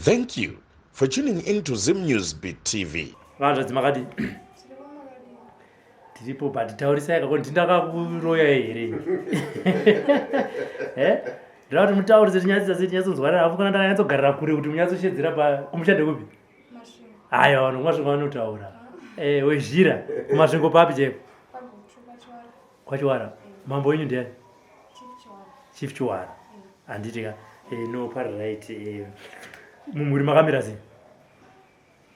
Thank you for tuning in to Zim News Beat TV. Vanzvadzi makadii? Tiripo but taurisai kako ndindakakuroya here? Eh? Ndinoda kuti mutaurise tinyatsa sei tinyatsonzwanana apo kana ndakanyatsogarira kure kuti munyatsoshedzera pa kumusha ndekupi? Haiwa vanhu kumasvingo vanotaura. Eh, wezhira kumasvingo papi chaipo? Kwachiwara. Mambo wenyu ndiani? Chief Chiwara. Handiti ka? Eh, no pari right. Eh, mumhuri makamira sei?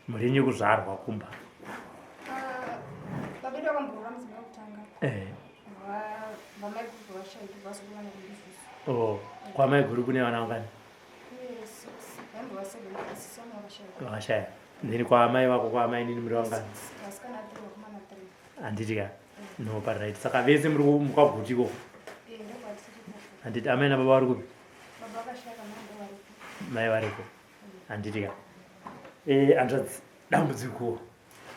Mhuri yenyu yekuzvarwa kumba. Ah, baba vedu vakamborora mudzimai wekutanga. Eh. Vamaiguru vashaika vazowana kuisusu. Oh, kwamaiguru kune vana vangani? Kune six. Vaimbova seven asi vamwe vakashaika. Vakashaya. Then kwaamai vako kwaamai nini muri vangani? Vasikana three vakomana three. Handiti ka? No, pari right. Saka vese muri mukwaguti ikoko. Eh, ndokwatiri ikoko. Handiti amai nababa vari kupi? Baba vakashaya mai ndovariko. Mai variko. Handiti ka? Eh, hanzvadzi, dambudziko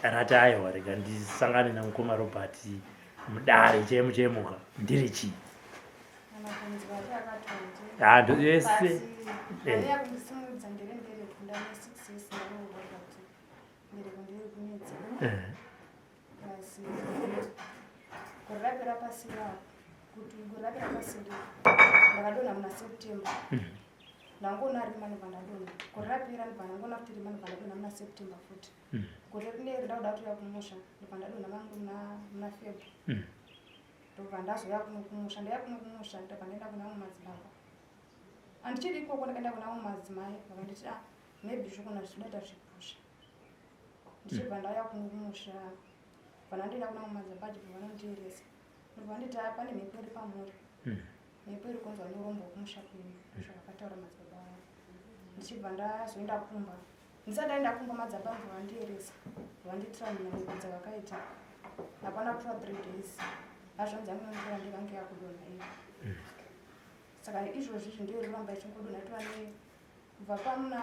rati aiwa rega ndisangane namukoma Robert mudare chemu chemuka ndiri chii? Matambudziko ati akatonzi. Ah, ndo yese. Eh. Aya kundisimudza ndere ndere ndane 6 years ndaroorwa but mbereko ndiri kunetsa. Eh. Plus gore rapera pasina kuti gore rapera pasina ndakadonha muna September. Ndangoona rima ndobva ndadonha. Gore rapera ndobva ndangoona futi rima ndobva ndadonha muna September futi. Gore rineri ndakuda kutoya kumusha ndobva ndadonha mangu muna Feb. Ndobva ndazouya kuno kumusha ndauya kuno kumusha ndobva ndaenda kuna vamwe madzibaba. Handichidi ikoko ndakaenda kuna vamwe madzimai vakanditi ah maybe zvokona zvinoita zvipusha. Ndichibva ndauya kuno kumusha bva ndandoenda kuna vamwe madzibaba achibva vanondieresa. Ndobva vanditi ah pane mhepo iri pamuri. Mhepo iri kunzwa neurombo hwekumusha kwenyu zvavakataura madzibaba vangu. Ndichibva ndazoenda kumba. Ndisati ndaenda kumba madzibaba vangu vandieresa vandiitira mhiko dzavakaita. Hapana kutora 3 days. Hazvanzi yangu inonditora ndikange yakudonha iyo. Saka izvozvi izvi ndiyo iri kuramba ichingodonha itova ne kubva pamuna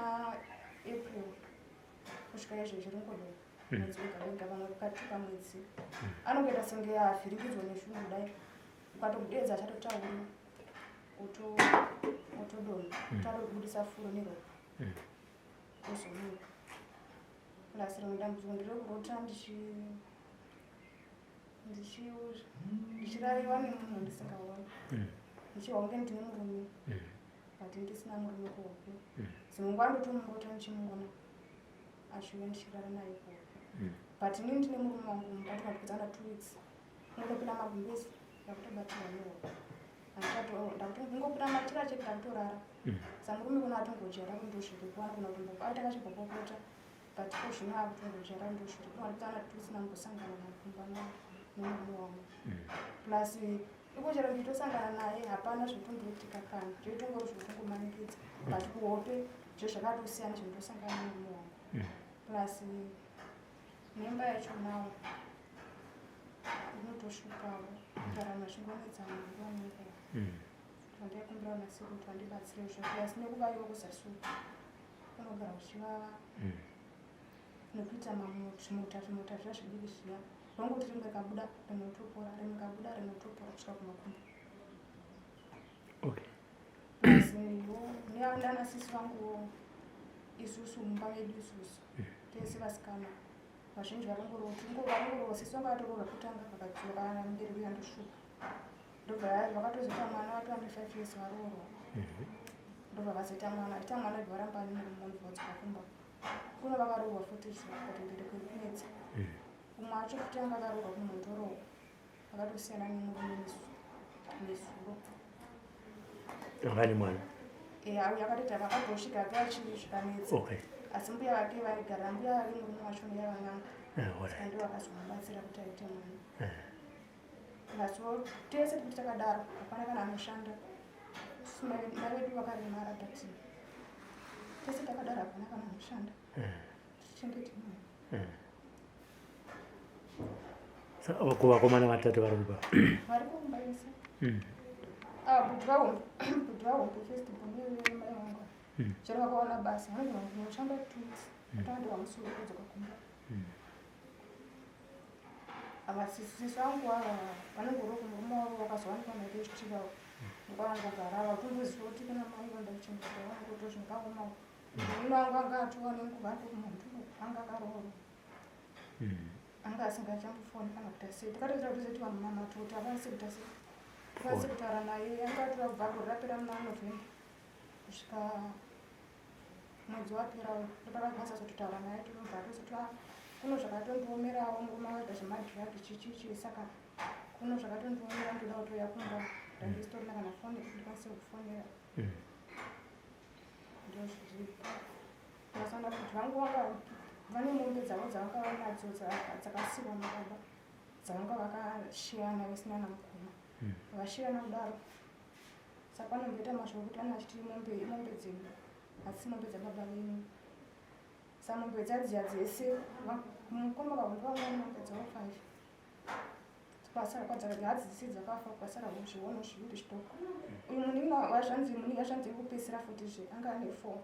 April kusvika izvezvi iri kungodonha. Mwedzi wega wega pamwe pakati pamwedzi. Anongoita senge avhiringidzwa nezvinhu kudai. Ukatomudeedza achatotaura otodonha. Otadobudisa furo neropa. Ozomuka. Plus rimwe dambudziko nderekurota ndichirariwa nemunhu wandisingaoni. Ndichihwa kunge ndine murume. But ndisina murume kuhope. Dzimwe nguva ndotomurota ndichimuona achiuya ndichirara naye kuhope. But inini ndine murume wangu mumba tokapedzana 2 weeks. Ndinopinda magumbezi ndakutobatirwa nehope. Ndakungopinda machira chete ndakutorara. Saka murume kuno atongodyara kundozviri kuwana kuna kutombo aita kachibopopota but ko zvino akutongodyara ndozviri kuwana kana tisina kumbosangana nakumba nemurume wangu. Plus iko chero nditosangana naye hapana zvotomboitika kana zvoitongori zvotongomanikidza but kuhope zvezvakatosiyana zvondosangana nemurume wangu. Plus nemba yacho nawo inotoshupawo kurarama zvingonetsana nguva nenguva. Ndaikumbira vanasekuru kuti vandibatsire izvo plus nekuvaiwa kuzasi uku kunogara kuchivava nekuita zvimota zvimota zviya zvidiki zviya rongoti rimwe rikabuda rimwe rotopora rimwe rikabuda rimwe rotopora kusvika kumakumbo. Okay. Plus nana sisi vanguwo isusu mumba medu isusu tese vasikana vazhinji varongorowa sisi vanga vatoroorwa kutanga vakadzoka mberi kuyandoshupa. Ndobva vakatozoita mwana watova ne5 years varoorwa. Ndobva vazoita mwana, aita mwana ndobva varamba nemurume ndobva vadzoka kumba. Kuno vakaroorwa futi but mbereko iri kunetsa. Umwe wacho futi anga akaroorwa kuMhondoro akatosiyana nemurume nezuro. Anga ane mwana? Eh, auya akatoita vakatosvika akachiri zvikanetsa. Okay. Asi mbuya vake vaigara mbuya vake murume wacho yaiva n'anga. Alright. Saka ndivo vakazomubatsira kuti aite mwana. Asi tese kuti takadaro hapana kana anoshanda. Mai vedu vakaremara but tese takadaro hapana kana anoshanda. Tichengete mwana. Saka vakomana vatatu vari kumba? Vari kumba vese. Ah, bhuti vahombe first born mai vangu. Chero vakawana basa vanogona kunoshanda 2 weeks. Vatoenda vamusoro kudzoka kumba. Ava sisi vangu ava vanongori kumurume wavo vakazowanikwa mhete yechichivawo. Ndokwavanogara vatongoziva kuti kuna mai vanoda kuchengetwa vanongotozvakaomawo. Murume wangu anga atova nenguva ari kumuntu anga akaroorwa. Anga asingachambofoni kana kuita sei. Takatoita kuti tose tivamunamato kuti akwanise kuita sei. Akwanise kutaura naye anga atova kubva gore rapera muna November kusvika mwedzi wapera uyu. Ndopakakwanisa kuzototaura naye tinobva tozoti ah, kuno zvakatondiomerawo murume akaita zvemadrug chichichi saka kuno zvakatondiomera ndoda kutouya kumba ndandisitorina kana foni yekuti ndikwanise kufonera. Ndozviripo. Ndasana kuti vangu vanga vane mombe dzavo dzavanga vanadzo dzakasiwa nababa dzavanga vakashiyana vese nana mukoma. Vakashiyana kudaro. Saka panomboita mashoko kuti vana vachiti mombe imombe dzenyu asi mombe dzababa venyu. Saka mombe dzadziya dzese mukoma vavo ndovanga vane mombe dzavo 5. Kwasara kwadzaka hadzi dzese dzakafa kwasara zviono zviviri zvitoko. Uyu munin'ina wazvanzi munin'ina zvanzi yekupedzisira futi zve anga ane 4.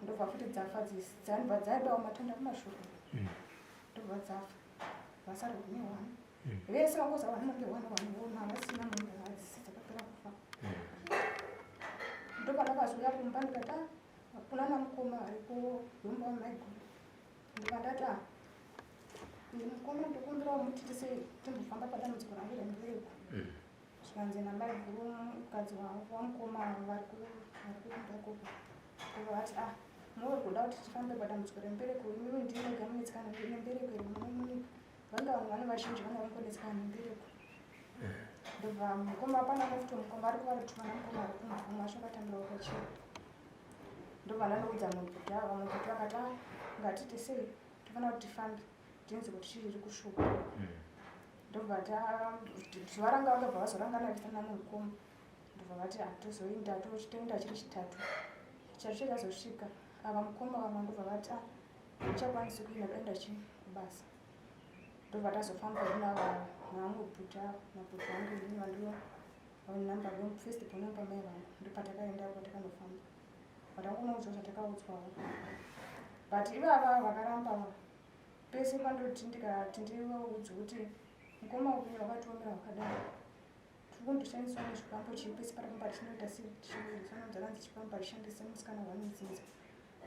Ndobva futi dzafa dzese dzanibva dzaibawo matanda kumashure. Ndobva dzafa. Vasara kune 1. Vese vangoza vane mombe 1 1 1 havasina mombe hadzi dzese dzakapera kufa. Ndopandakazouya kumba ndikati ah kuna namukoma variko yomba wamaiguru. Ndobva ndati ah mukoma ndokumbirawo mutiti sei timbofamba padambudziko rangu rembereko. Zvikanzi namaiguru mukadzi wamukoma vari kuenda ikoko. Ndobva vati ah muri kuda kuti tifambe padambudziko rembereko imimi ndimi mega munetsekana nembereko here muno munyika. Vanga vanhu vane vazhinji vanga vangonetsekana nembereko. Ndobva mukoma hapana nokuti mukoma ari kuvarutuma namukoma ari kumba vamwe vacho vakatambirawo pachena. Ndobva ndanoudza mubhuti ava mubhuti vakati ah ngatite sei tofanira kuti tifambe tinzwe kuti chii chiri kushupa. Ndobva zuva ranga vakabva vazorangana vese namukoma. Ndobva vati ah tozoenda toenda chiri chitatu. Chitatu chakazosvika ava mukoma vamwe ndobva vati ah handichakwanisi kuenda toenda chi kubasa. Ndobva tazofamba hedu nava navamwe bhuti ava mabhuti vangu inini vandiyo namba first born pamai vangu ndopatakaenda kwatakanofamba. Vatangonoudzwa zvatakaudzwawo. But ivava vakaramba pese pandoti ndikati ndivaudze kuti mukoma upenyu hwakatiomera hwakadai. Tiri kundoshandiswa nezvikwambo chii pese patafamba tichinoita sei tichinoedza kanzi chikwambo achishandisa musikana wanodzinza.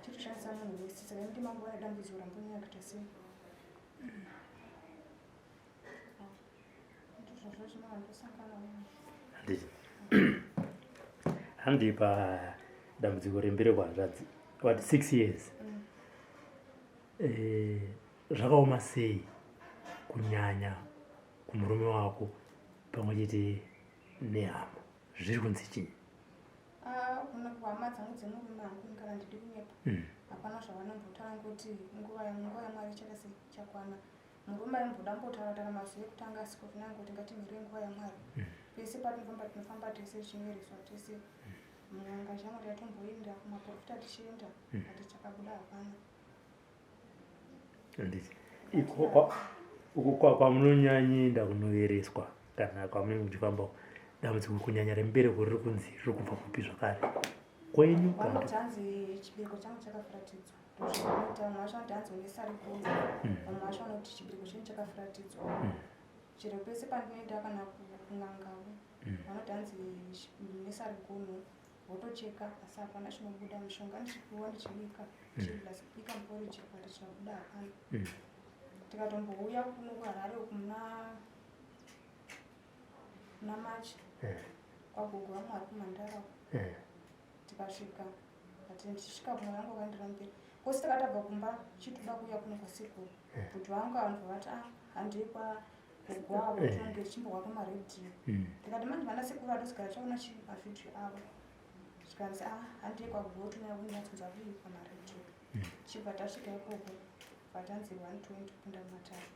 Chitoshandisa munhu wese saka imi ndimangwana dambudziko rambonyanya kuita sei. Ndizvozvo zvinova ndosangana nazvo. Handiti. Handi pa dambudziko rembereko hanzvadzi. What 6 years. Zvakaoma sei kunyanya kumurume wako pamwe chete nehama zviri kunzi chii? Ah, kuna kuhama dzangu dzemurume wangu kana ndidi kunyepa. Hapana zvavanombotaura ngoti nguva yaMwari ichakase ichakwana. Murume aimboda mbotaura taura mazuva ekutanga asi kufina ngoti ngatimirire nguva yaMwari. Pese patinofamba tinofamba tese tichinoereswa tese. Mun'anga changu tatomboenda kumaprofita tichienda ati chakabuda hapana. Handiti. Uko kwamunonyanyoenda kunoereswa kana kwamunenge muchifamba dambudziko kunyanya rembereko riri kunzi riri kubva kupi zvakare kwenyu kana Vanoti hanzi chibereko changu chakafuratidzwa. Ndozvavanoita vamwe vacho vanoti hanzi une sarigoni. Vamwe vacho vanoti chibereko chenyu chakafuratidzwa. Chero pese pandinoenda kana kun'angawo vanoti hanzi nesarigono votocheka asi hapana chinobuda mishonga ndichipiwa ndichibika ndichibika muporiji but chabuda hapana. Tikatombouya kuno kuHarare uku muna March kwagogo vangu vari kuMandara uku. Tikasvika but ndichisvika kuno vangu vakaenderera mberi. Kosi takatabva kumba chitoda kuuya kuno kwasekuru. Kuti vangu vanobva vati ah handei kwagogo avo tinonge tichimbobva kumaredhiyo. Ndikati manje vana sekuru atosigara chaona chi mavhidhiyo avo. Zvikanzi ah handei kwagogo tonyanya kunyatsonzwa vii pamaredhiyo. Chibva tasvika ikoko vatanzi 120 kupinda mumatare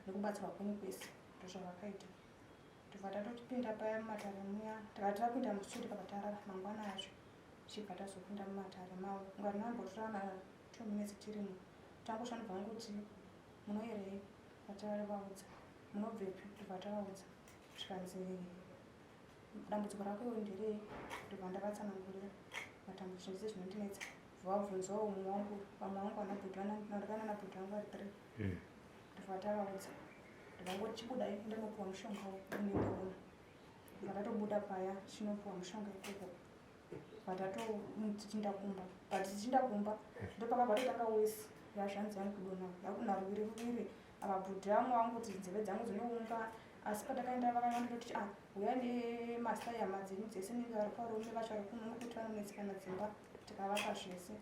nekubatsirwa kwenyu kwese ndozvavakaita. Tobva tatopinda paya mumatare muya tikati tapinda musuo tikabva tarara mangwana acho chibva tazopinda mumatare mavo ungati mambotora na 2 minutes tirimo tangoshandobva ngoti munoerei vatavaudza munobvepi tobva tavaudza zvikanzi dambudziko rako iwe nderei ndobva ndavatsanangurira matambudziko zvese zvinondinetsa vabvunzawo umwe wangu vamwe vangu vanabhudhi ndakana nabhudhi vangu vari 3 ndobva tavaudza ndikangoti chibudai ndanopiwa mushonga unenge una ndakatobuda paya chinopiwa mushonga ikoko. But ato tichienda kumba, but tichienda kumba ndopakabva totanga wesi yazvanzi yangu kudonha, yakuna ruviri ruviri. Apa bhudhi vangu vanguti nzeve dzangu dzinounga, asi patakaenda vakandoti, "Ah, uya nemasai, hama dzenyu dzese nenge vari parume vacho vari kuno, nokuti vanonetsekana dzimba." Tikavapa zvese.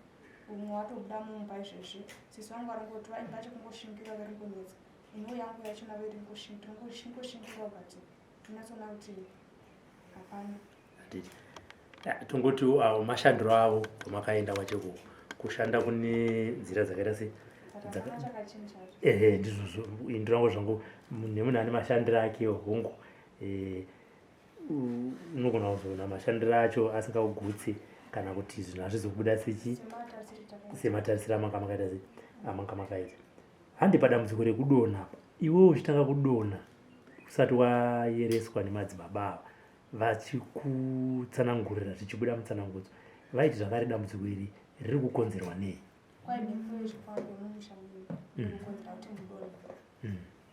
Umwe watobuda mumba izvezvi. Sisi vangu vari ngoti vaimba chekungoshingira, vari ngonetsa. Iniwo yangu yachona vari ngoshingira, but tinatsoona kuti hapana. Handiti. Tongoti avo mashandiro avo kwamakaenda kwacho kushanda kune nzira dzakaita sei? But hapana chakachinja. Ehe, ndizvozvo. Indirango zvangu nemunhu ane mashandiro ake, hongu. Unogona kuzoona mashandiro acho asingakugutsi, kana kuti zvinhu hazvizobuda sechi sematarisiro takaita. Sematarisiro amanga makaita, sei amanga makaita. Handi padambudziko rekudonha apa, iwewe uchitanga kudonha usati wayereswa nemadzibaba ava vachikutsanangurira, zvichibuda mutsanangudzo, vaiti zvakare dambudziko iri riri kukonzerwa nei? Kwai mhepo yezvikwambo mumusha muno inokonzera kuti mudonhe.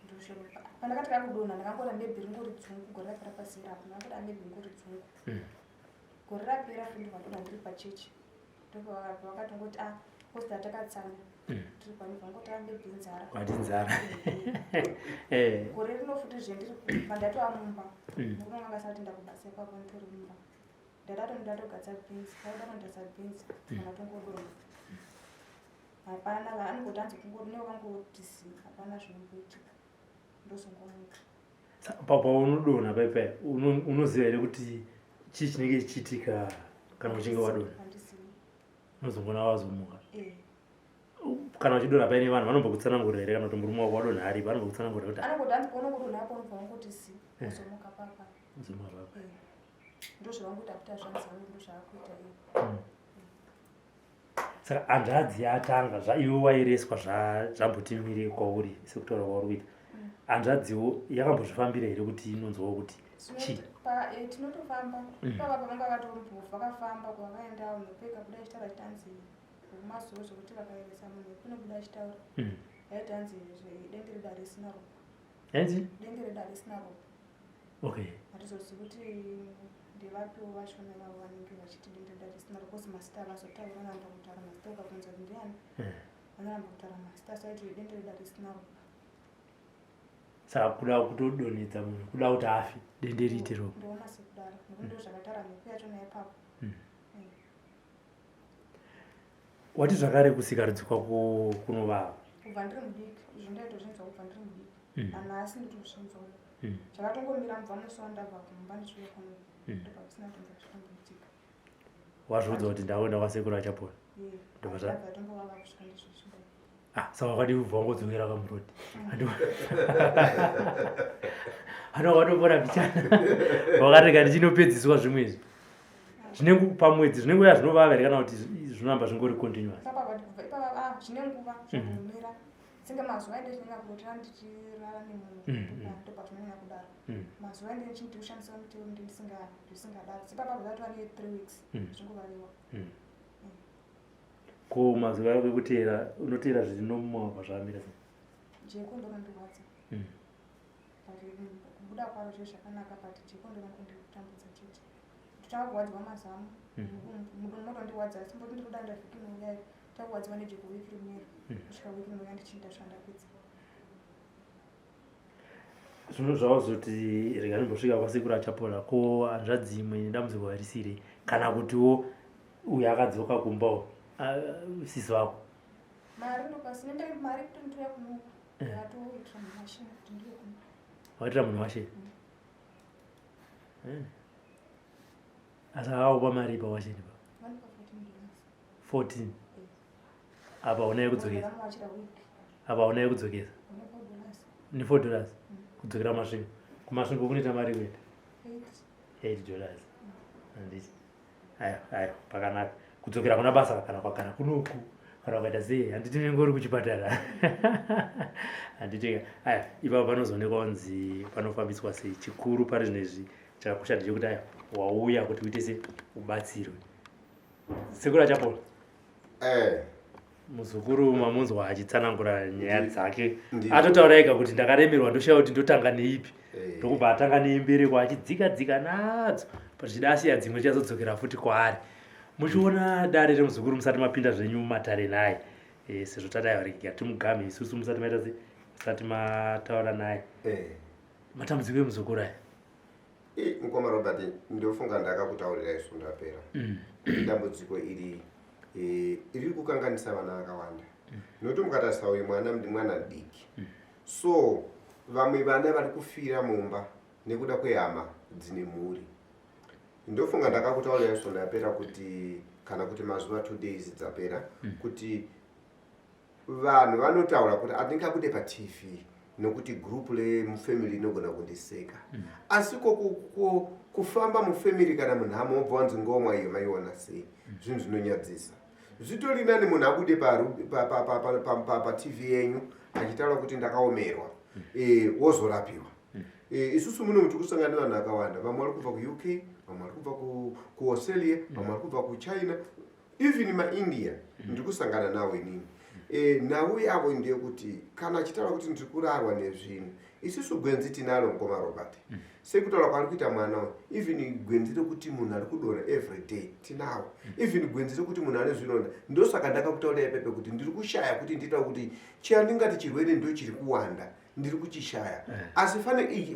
Ndosvero pandakatanga kudonha, ndakangoti maybe ringori dzungu. Gore rapera pasera apo ndakangoti maybe ringori dzungu. Gore rapera fundi vadonha ndiri pachechi, ndopavakatongoti, "Ah, posta takatsanya tiri pano." Vangoti, "Ah, maybe inzara." Kwati nzara. Gore rino futi zvendiri pandatova mumba, murume wanga asati ndakubasa ipapo, nditori mumba, ndadato ndatogadza bhinzi, ndakuda bhinzi, kana tongodonha. Hapana, anongoti anzi nevakangoti zi, hapana zvinomboitika, ndozongomuka. Paunodonha paipai, unoziva here kuti chii chinenge chichiitika kana uchinge wadonha? Handizivi. Unozongona wazomuka? Eh. Kana uchidonha paine vanhu, vanombokutsanangurira here, kana kuti murume wako wadonha aripo, vanombokutsanangurira kuti Anongoti anzi paunongodonha apo unobva wangoti zi, wozomuka papa. Uzomuka papa. Eh. Ndozvavangoita kuti azvanzi vangu ndozvaakuita iye. Saka hanzvadzi yatanga zvaiwe waireswa, zvambotimire kwauri sekutaura kwauri kuita, hanzvadziwo yakambozvifambira here kuti inonzwawo kuti chii? Tinotofamba. Ipapa pavanga vakafamba kwavakaenda, mhepo ikabuda ichitaura chitanzi kumazuva zvokuti vakaeresa munhu, mhepo inobuda ichitaura. Yaiti hanzi dende redu harisina ropa. Yainzi? Dende redu harisina ropa. Hatizozivi kuti ndevapiwo vachona vavo vanenge vachiti dende redu harisina ropa, kozi masita avazotaura, vanoramba kutaura mazita. Ukabvunza kuti ndiani, vanoramba kutaura mazita. So aiti dende redu harisina ropa. Saka kuda kutodonhedza munhu, kuda kuti afe, dende riite ropa? Ndoona sekudaro, nekuti ndo zvakataura mhepo yachona ipapo. Wati zvakare kusikarudzi kwako kunovava? Kubva ndiri mudiki izvo ndaitozvinzwa, kubva ndiri mudiki. Nanhasi ndotozvinzwa. Zvakatongomira mubva musi wandabva kumba ndichiuya kuno. Ndobva kusina kutombo zvitomboitika. Wazviudza kuti ndaenda kwasekuru achapona? Ndobva Ndabva tombovava kusvika ndizvozvo. Ah, saka wakadi kubva wangodzokera kamurodi, hano wakatopora bichana, wakarega ndichinopedziswa zvimwe izvi zvinenge pamwedzi zvinenge uya zvinovava here, kana kuti zvinoramba zvingori continuous? Ipapa kubva ipapa, ah, zvine nguva zvambomira, senge mazuva ende chinonyanya kurotera ndichirara nemunhu. Ndobva zvinonyanya kudaro. Mazuva ende chindi kushandisa mutemo ndi ndisingadaro, sipapa zvatova ne3 weeks zvichingovaviwa. Ko mazuva ako ekuteera, unoteera zviri normal pazvakamira sei? Jeko ndonondirwadza. But kubuda kwaro zviri zvakanaka, but jeko ndonongonditambudza chete. Ndotanga kurwadziwa mazamu. Mutondirwadza, asi mboti ndiri kuda vhiki inouya, takurwadziwa nejeko wiki rimwero, kusvika wiki inouya ndichiita zvandapedza. Zvino zvawazoti rega ndimbosvika kwasekuru achapola, ko hanzvadzi imwe nedambudziko harisiri, kana kutiwo uyo akadzoka kumbawo, sisi vako? Mari ndopasina mari kuti nditouya kunoku, ndakatoitira munhu washini kuti ndiye kuno. Waitira munhu washe? Asi akakupa mari ipa washeni pa? Vanipa $14. 14. Apa una yekudzokesa? Ndakamuwachira wiki. Apa una yekudzokesa? Une $4. Ni $4 kudzokera Masvingo? Kumasvingo kunoita mari kuenda? 8. $8, handiti? Ayo, ayo, pakanaka. Kudzokera kuna basa kana kwagara kunoku, kana ukaita sei, handiti unenge uri kuchipatara, handiti? Aya, ipapo panozoonekwa kunzi panofambiswa sei. Chikuru pari zvino izvi chakakosha ndechekuti, aya, wauya kuti uite se ubatsirwe. Sekuru achapola. Muzukuru mamunzwa achitsanangura nyaya dzake, atotaura ega kuti ndakaremerwa, ndoshaya kuti ndotanga neipi. Ndokubva atanga neimbereko achidzika dzika nadzo, zvichida asiya dzimwe chichazodzokera futi kwaari. Muchiona dare remuzukuru musati mapinda zvenyu mumatare naye, sezvo tadai rega timugame isusu musati maita se musati mataura naye. Matambudziko emuzukuru aya. Mukoma Robert, ndofunga ndakakutaurira isu ndapera kuti dambudziko iri riri kukanganisa vana vakawanda, nokuti mukatarisa uyu mwana ndi mwana diki. So vamwe vana vari kufira mumba nekuda kwehama dzine mhuri. Ndofunga ndakakutaurira isu ndapera kuti, kana kuti mazuva 2 days dzapera, kuti vanhu vanotaura kuti handingabude paTV nokuti group remufamily inogona kundiseka. Asi ko kufamba mufamily kana munhamo, wobva wanzi ngomwa iyo maiona sei? Zvinhu zvinonyadzisa. Zvitori nani munhu abude paTV yenyu achitaura kuti ndakaomerwa, wozorapiwa. Isusu muno muti kusangana nevanhu vakawanda. Vamwe vari kubva kuUK, vamwe vari kubva kuAustralia, vamwe vari kubva kuChina, even maIndia ndiri kusangana nawo inini. Nhau yavo ndeyekuti kana achitaura kuti ndiri kurarwa nezvinhu, isusu gwenzi tinaro, mukoma Robert. Sekutaura kwaari kuita mwana uyu, even gwenzi rekuti munhu ari kudonha every day tinawo, even gwenzi rekuti munhu ane zvinonda. Ndosaka ndakakutaurira ipepe kuti ndiri kushaya kuti ndiita kuti chandingati chirwere ndo chiri kuwanda, ndiri kuchishaya. Asi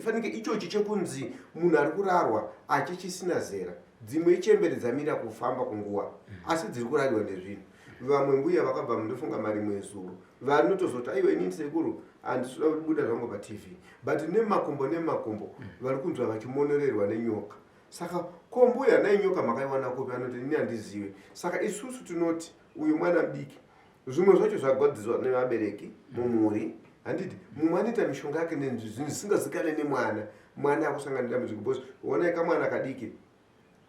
fanike ichochi chekunzi munhu ari kurarwa achichisina zera. Dzimwe ichembere dzamira kufamba kunguva, asi dziri kurariwa nezvinhu. Vamwe mbuya vakabva, mundofunga marimwe zuro, vanotozoti, "Aiwa, inini sekuru handisida kubuda zvangu paTV," but nemakumbo nemakumbo vari kunzwa vachimonorerwa nenyoka. Saka ko mbuya, nai nyoka makaiwana kupi? Anoti, "Ini handizive." Saka isusu tinoti uyu mwana mudiki, zvimwe zvacho zvagadziswa nevabereki mumhuri, handiti? Mumwe anoita mishonga yake nezvinhu zvisingazikane nemwana. Mwana akusangana nedambudziko because onai kamwana kadiki,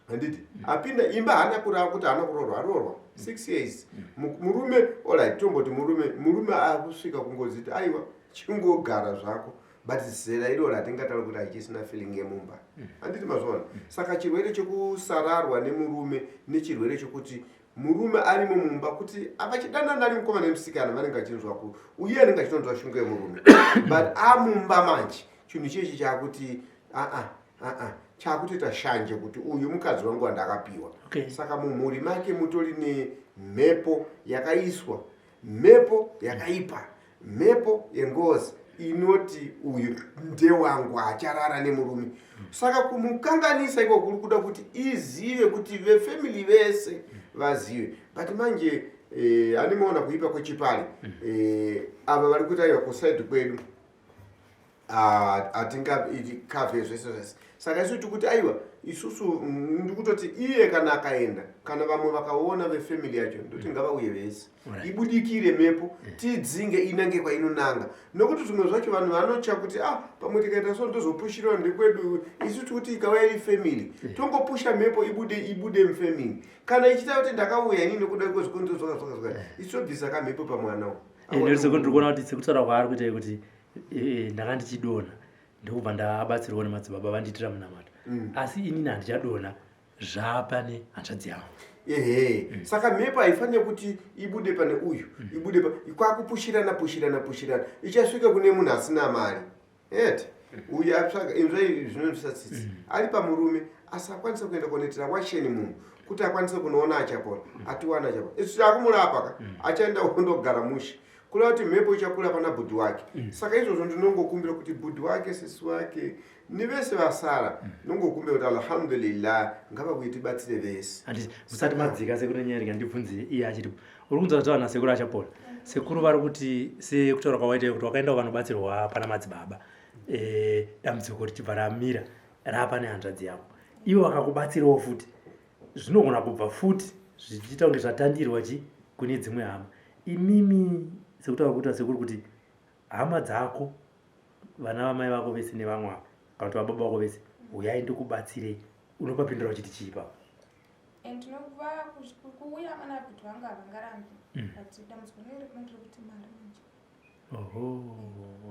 handiti? Apinda imba, haana kurava kuti haana kuroorwa, aroorwa 6 years. Murume, alright, tomboti murume akusvika kungoziti, "Aiwa, chingogara zvako," but zera iroro hatingatauri kuti hachisina feeling yemumba, handiti mazvaona? Saka chirwere chekusararwa nemurume nechirwere chokuti murume arimo mumba, kuti avachidanana ari mukoma nemusikana, vanenge vachinzwa ku uye anenge achitonzwa shungu yemurume, but amumba manje chinhu chechi chaakuti aa aa chaakutoita shanje kuti uyu mukadzi wangu wandakapiwa. Saka mumhuri make mutori nemhepo yakaiswa, mhepo yakaipa, mhepo yengozi inoti uyu ndewangu, acharara nemurume. Saka kumukanganisa iko kuri kuda kuti izive kuti vefamily vese vazive. But manje animaona kuipa kwechipari, ava vari kuita iva kuside kwedu hatingakavhe zvese zvese. Saka isu tikuti aiwa, isusu ndikutoti iye kana akaenda, kana vamwe vakaona vefamily yacho, ndoti ngavauye vese, ibudikire mhepo, tidzinge inange kwainonanga, nokuti zvimwe zvacho vanhu vanotya kuti ah, pamwe tikaita so ndozopushirwa ndekwedu. Isu tikuti ikauya iri family, tongopusha mhepo ibude, ibude mufamily. Kana ichiita kuti ndakauya inini nekuda kwezvikonzero zvaka zvaka zvaka, isu tobvisa kamhepo pamwana uyu. Nekuti ndiri kuona kuti sekutaura kwaari kuita kuti ndanga ndichidonha, ndokubva ndabatsirwa nemadzibaba vandiitira munamato, asi inini handichadonha, zvapane hanzvadzi yangu. Ehe, saka mhepo haifaniri kuti ibude pane uyu, ibude pa kwakupushirana pushirana pushirana, ichasvika kune munhu asina mari eti uyu atsvaga inzvai zvinonzwisa tsitsi ari pamurume, asakwanisa kuenda kunoitira washeni munhu kuti akwanise kunoona achapora, atiwana achapora. Isu takumurapa ka, achaenda kundogara mushe, kureva kuti mhepo ichakura pana bhudhi wake. Saka izvozvo ndinongokumbira kuti bhudhi wake, sisi wake nevese vasara, ndinongokumbira kuti alhamdulillah, ngavakuye tibatsire vese. Handiti musati madzika sekuru nenyaya, rega ndibvunze iye achiripo. Uri kunzwa kuti vana sekuru achapora? Sekuru vari kuti sekutaura kwawaita kuti wakaenda vanobatsirwa pana madzibaba, dambudziko richibva ramira rapa nehanzvadzi yako, ivo vakakubatsirawo futi, zvinogona kubva futi zvichiita kunge zvatandirwa chi kune dzimwe hama. Imimi sekutaura kuita sekuru kuti hama dzako, vana vamai vako vese nevamwe ava, kana kuti vababa vako vese, uyai ndikubatsirei, unopapindura uchiti chii ipapo? And tinova kuuya mana kuti vanga havangarambi, but dambudziko rinenge riri kuti mari manje. Oho,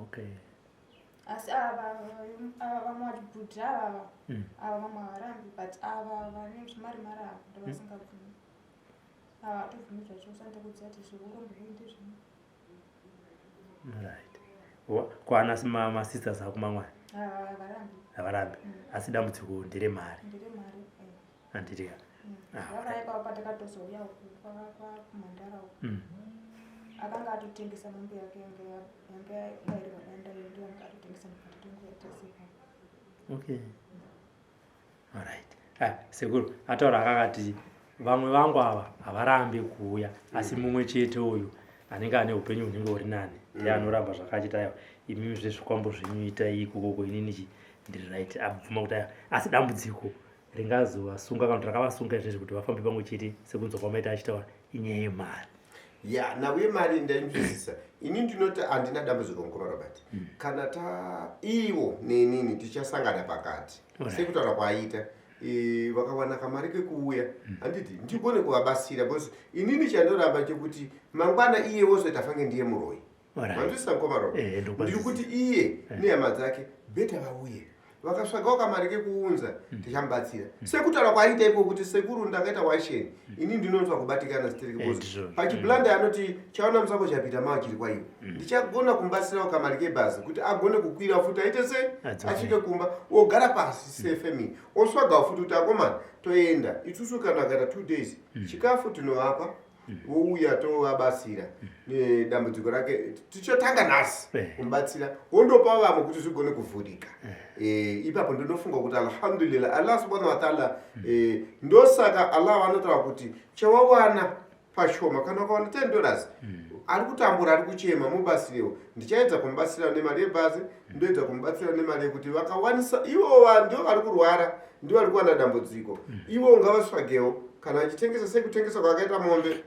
okay. Asi ava vamwe vachibhudhi avava, ava vamwe havarambi, but ava vane zvimari mari ava ndo vasingabvumi. Havatobvumi zvachose, anoita kuziva kuti zveurombo zvenyu ndezvenyu. Right, kwana masisters ako mamwani? Havarambi. Havarambi. Asi dambudziko nderemari. Nderemari. Handiti ka? Vakaipa patakatozouya uku kwakumhandara uku, akanga atotengesa mombe yake yanga yabairwa danda iyo, ndiyo anga atotengesa, ndobva tatongoita sepa. Okay, alright. Ah, sekuru ataura akakati vamwe vangu ava havarambi kuuya, asi mumwe chete uyu anenge ane upenyu hunenge huri nani ndiye anoramba zvakachita. Aiwa, imimi zvezvikwambo zvenyu itai ikokoko, inini chi ndiri right. Abvuma kuti aiwa, asi dambudziko ringazovasunga kana kuti rakavasunga izvezvi kuti vafambe pamwe chete, sekunzwa kwamaita achitaura, inyaya yemari. Ya, nhau yemari ndainzwisisa. Ini ndinoti handina dambudziko, mukoma Robert. Kana ta ivo nenini tichasangana pakati, sekutaura kwaaita, vakawana kamari kekuuya, handiti ndigone kuvabatsira, because inini chandoramba chekuti mangwana iye wozoita fange ndiye muroyi. Manzwisisa, mukoma Robert? Eh, ndokwanzwisisa. Ndiri kuti iye nehama dzake better vauye, vakatsvagawo kamari kekuunza, tichamubatsira sekutaura kwaaita iko kuti sekuru ndakaita washeni. Ini ndinonzwa kubatikana stereki Eh, because ndizvo. pachiblanda anoti chaona musako chapita maa chiri kwaiwo, ndichagona kumubatsirawo kamari kebhazi kuti agone kukwira futi aite se Adzoke. asvike kumba, ogara pasi sefamily, osvagawo futi kuti akomana toenda isusu. Kana akaita 2 days, chikafu tinovapa, wouya tovabatsira nedambudziko rake. Tichotanga nhasi kumubatsira, wondopa vamwe kuti zvigone kuvhurika. Ipapo ndinofunga kuti alhamdulillah, Allah subhanahu wataala, ndosaka Allah vanotaura kuti chawawana pashoma, kana ukawana $10, ari kutambura, ari kuchema, mubatsirewo. Ndichaedza kumubatsira nemari yebhazi, ndoedza kumubatsira nemari yekuti vakawanisa ivo ndivo vari kurwara, ndivo vari kuwana dambudziko, ivo ungavatsvagewo kana achitengesa, sekutengesa kwakaita mombe,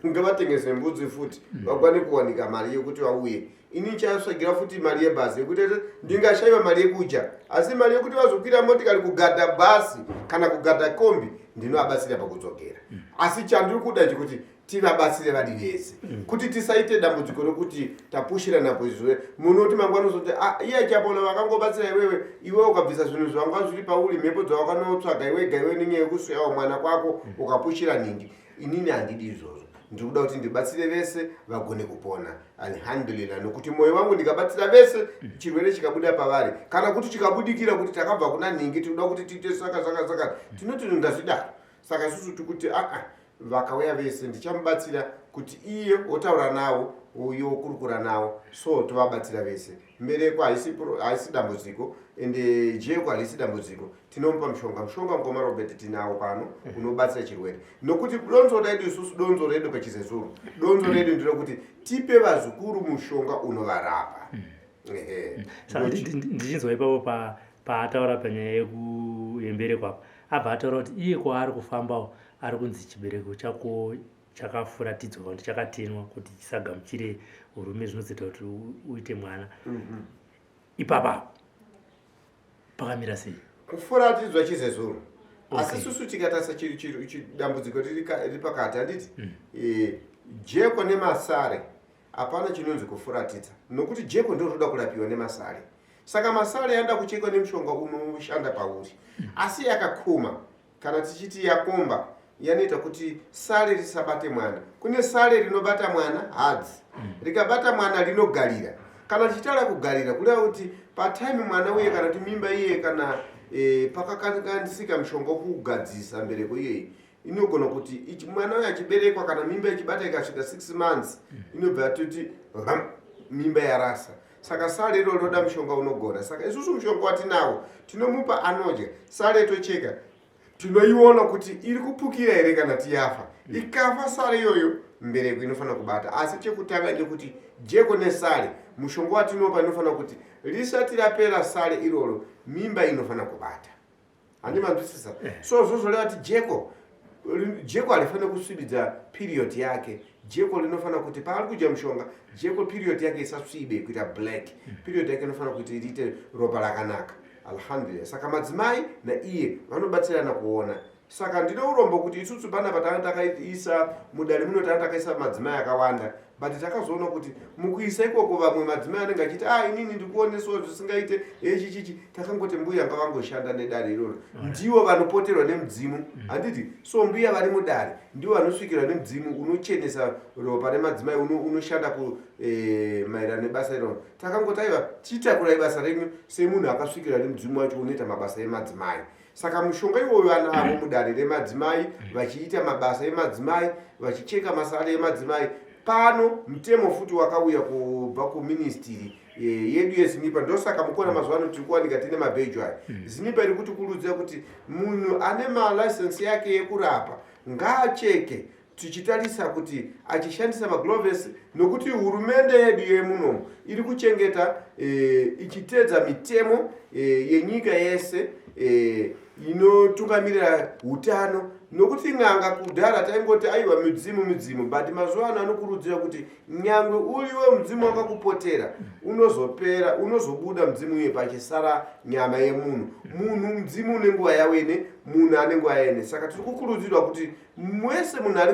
ngavatengese mbudzi futi, vagwane kuwanika mari yekuti vauye. Ini ndichatsvagira futi mari yebhazi yekuti ndingashayiwa mari yekudya, asi mari yekuti vazokwira motikari, kugadha bhasi kana kugadha kombi, ndinovabatsira pakudzokera. Asi chandiri kuda chekuti tivabatsire vari vese, kuti tisaite dambudziko rokuti tapushirana izvo munoti mangwana uzoti, "Ah, iye chapona vakangobatsira iwewe, iwe ukabvisa zvinhu zvanga zviri pauri, mhepo dzawakanotsvaga iwega iwe nenyaya yekusuyawo mwana kwako, ukapushira nhingi." Inini handidi izvozvo. Ndiri kuda kuti ndibatsire vese vagone kupona, alhamdulillah, nokuti mwoyo wangu ndikabatsira vese, chirwere chikabuda pavari kana kuti chikabudikira kuti takabva kuna nhingi, tinoda kuti tiite saka saka saka, tinoti ngazvidaro. Saka isusu tikuti aa, vakauya vese ndichamubatsira kuti iye wotaura navo, uye wokurukura navo, so tovabatsira vese. Mbereko haisi dambudziko, ende jeko harisi dambudziko. Tinomupa mushonga. Mushonga, mukoma Robert, tinawo pano unobatsira chirwere, nokuti donzo redu isusu, donzo redu pachizezuru, donzo redu nderekuti tipe vazukuru mushonga unovarapa. Ehe. Saka ndichinzwa ipapo paataura panyaya yembereko apa, abva ataura kuti iye kwaari kufambawo ari kunzi chibereko chako chakafuratidzwa kana kuti chakatenwa kuti chisagamuchire urume, zvinozoita kuti uite mwana. Ipapa pakamira sei? Kufuratidzwa chizezuru, asi isusu tikatarisa dambudziko riri pakati, handiti? Jeko nemasare hapana chinonzi kufuratidza, nokuti jeko ndo rinoda kurapiwa nemasare. Saka masare anoda kuchekwa nemushonga unoshanda pauri, asi yakakuma, kana tichiti yakomba, yanoita kuti sare risabate mwana. Kune sare rinobata mwana hadzi, rikabata mwana rinogarira. Kana tichitaura kugarira, kureva kuti patime mwana uye kana kuti mimba iye, kana pakakanganisika mushonga wokugadzisa mbereko iyeyi, inogona kuti mwana uyo achiberekwa, kana mimba ichibata ikasvika 6 months, inobva yatoti ram, mimba yarasa. Saka sare iro rinoda mushonga unogona. Saka isusu mushonga watinawo tinomupa, anodya sare, tocheka, tinoiona kuti iri kupukira here kana tiyafa. Ikafa sare iyoyo, mbereko inofanira kubata. Asi chekutanga ndekuti jeko nesare, mushonga watinopa inofanira kuti risati rapera sare iroro, mimba inofanira kubata. Handimanzwisisa? So zvozvoreva kuti jeko harifaniri kusvibidza period yake. Jeko rinofanira kuti paari kudya mushonga, jeko period yake isasvibe kuita black. Period yake inofanira kuti riite ropa rakanaka, alhamdulillah. Saka madzimai naiye vanobatsirana kuona. Saka ndine urombo kuti isusu panapa tanga takaisa mudare muno, tanga takaisa madzimai akawanda. But takazoona kuti mukuisa ikoko vamwe madzimai anenge achiti, ah, inini ndikuoneswa zvisingaite, echichichi. Takangoti mbuya ngavangoshanda nedare iroro, ndivo vanopoterwa nemudzimu. Handiti? So mbuya vari mudare ndivo vanosvikirwa nemudzimu unochenesa ropa remadzimai, unoshanda ku maererano nebasa iroro. Takangoti aiwa, chitakurai basa renyu semunhu akasvikirwa nemudzimu wacho unoita mabasa emadzimai. Saka mushonga iwoyo vanavo mudare remadzimai, vachiita mabasa emadzimai, vachicheka masare emadzimai. Pano mutemo futi wakauya kubva kuministry yedu yeZINIPA. Ndosaka mukuona mazuva ano tiri kuwanika tine mabhejo aya. ZINIPA iri kutikurudzira kuti munhu ane malicense yake yekurapa ngaacheke tichitarisa kuti achishandisa magloves, nokuti hurumende yedu yemunomu iri kuchengeta ichitedza mitemo yenyika yese inotungamirira utano. Nokuti n'anga kudhara taingoti aiwa, midzimu, midzimu, but mazuva ano anokurudzira kuti nyangwe uriwe mudzimu wakakupotera, unozopera, unozobuda mudzimu uye pachisara nyama yemunhu. Munhu mudzimu une nguva yawene, munhu ane nguva yene. Saka tiri kukurudzirwa kuti mwese munhu ari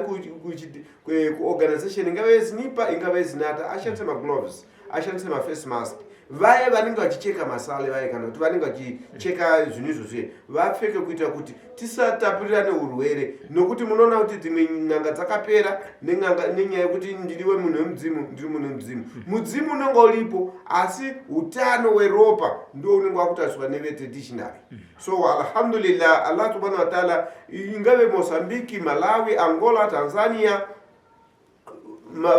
kuorganization, ingave ZINIPA, ingave ZINATA, ashandise magloves, ashandise maface mask. Vaye vanenge vachicheka masale vaye, kana kuti vanenge vachicheka zvinhu izvozvo, vapfeke kuitira kuti tisatapurirane urwere. Nokuti munoona kuti dzimwe n'anga dzakapera nen'anga nenyaya yekuti ndiriwe munhu wemudzimu, ndiri munhu wemudzimu. Mudzimu unenge uripo, asi utano weropa ndio unenge wakutariswa nevetraditional. So alhamdulillah, Allah subhanahu wa taala, ingave Mozambique, Malawi, Angola, Tanzania,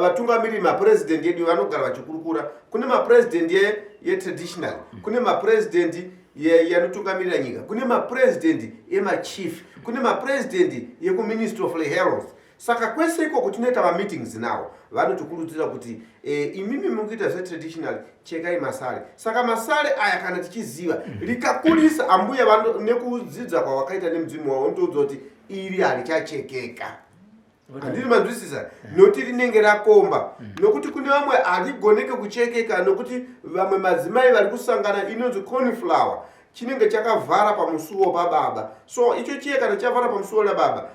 vatungamiri, mapurezidendi edu vanogara vachikurukura. Kune mapurezidendi yetraditional, kune mapurezidendi yanotungamirira nyika, kune mapurezidendi emachief, kune mapurezidendi yekuMinistry of Health. Saka kwese ikoko tinoita mameetings nawo, vanotikurudzira kuti imimi muri kuita zvetraditional, chekai masare. Saka masare aya kana tichiziva rikakurisa, ambuya nekudzidza kwavakaita nemudzimu wavo, unotoudza kuti iri harichachekeka. Handiri manzwisisa? Nokuti rinenge rakomba. Nokuti kune vamwe harigoneke kuchekeka, nokuti vamwe madzimai vari kusangana inonzi cornflower, chinenge chakavhara pamusuwo pababa. So icho chiye kana chavhara pamusuwo rababa,